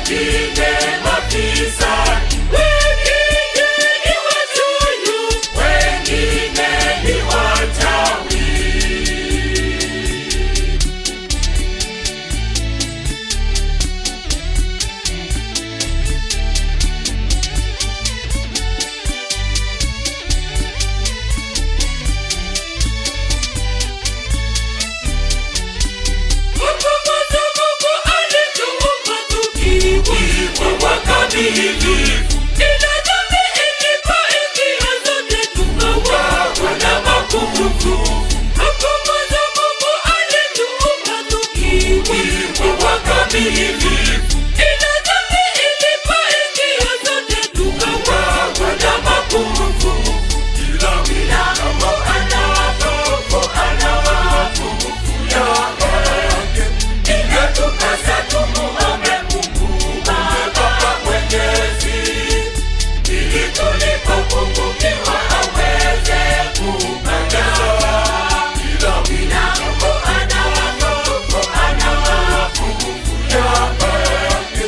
Wengine mafisadi, wengine ni wachoyo, wengine ni wachawi. Mungu alituumba tukiwa wakamilifu, ila dhambi ilipoingia zote tukawa na mapungufu. Hapo mwanzo Mungu alituumba tukiwa wakamilifu, ila dhambi ilipoingia zote tukawa na mapungufu. Ila Mungu ana mapungufu yake. Inatupasa tumuombe Mungu Baba Mwenyezi, ili tulipopungukiwa aweze kutujaza. Ila Mungu ana mapungufu yake.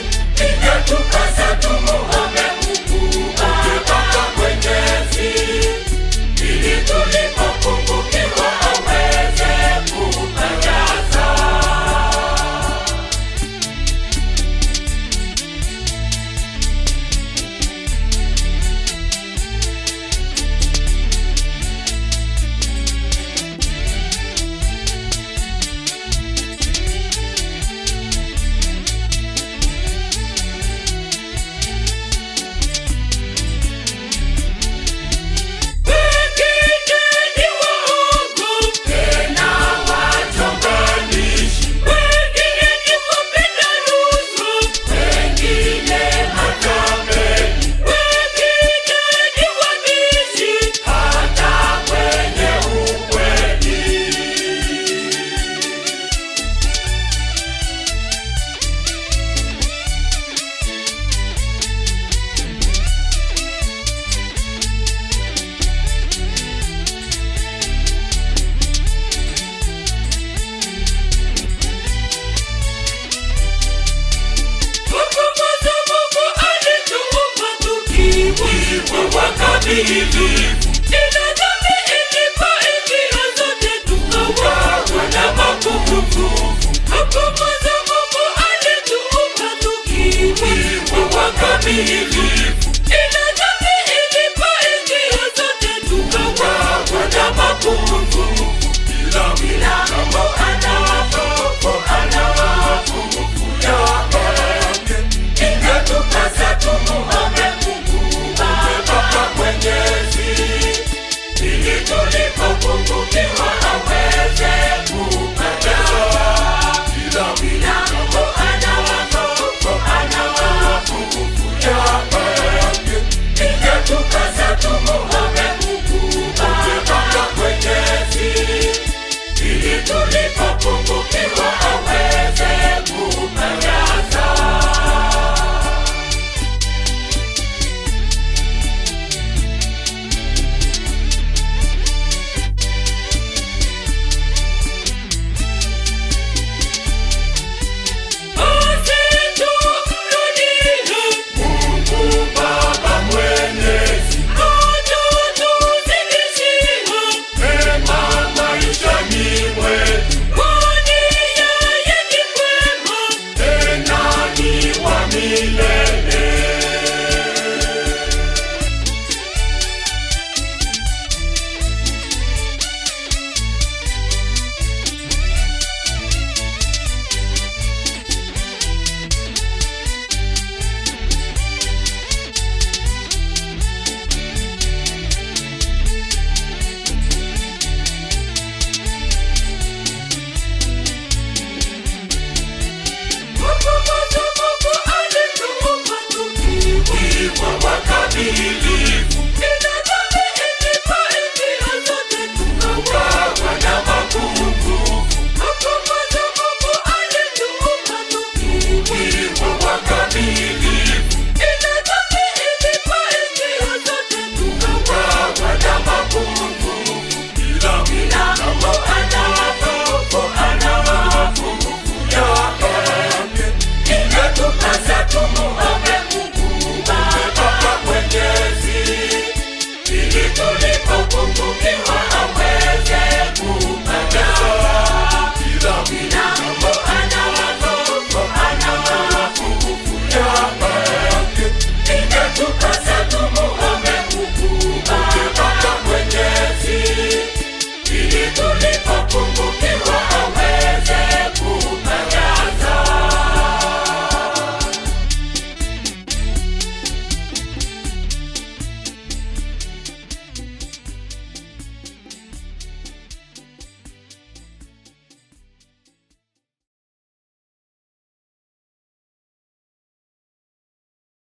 Inatupasa tumuombe Mungu Baba Mwenyezi, ili tulipopungukiwa aweze kutujaza. Wengine ni waongo, tena wachonganishi. Wengine ni wapenda rushwa, wengine matapeli. Wengine ni wabishi, hata kwenye ukweli. Hapo mwanzo Mungu alituumba tukiwa wakamilifu, ila dhambi ilipoingia zote tukawa na mapungufu. Hapo mwanzo Mungu alituumba tukiwa wakamilifu,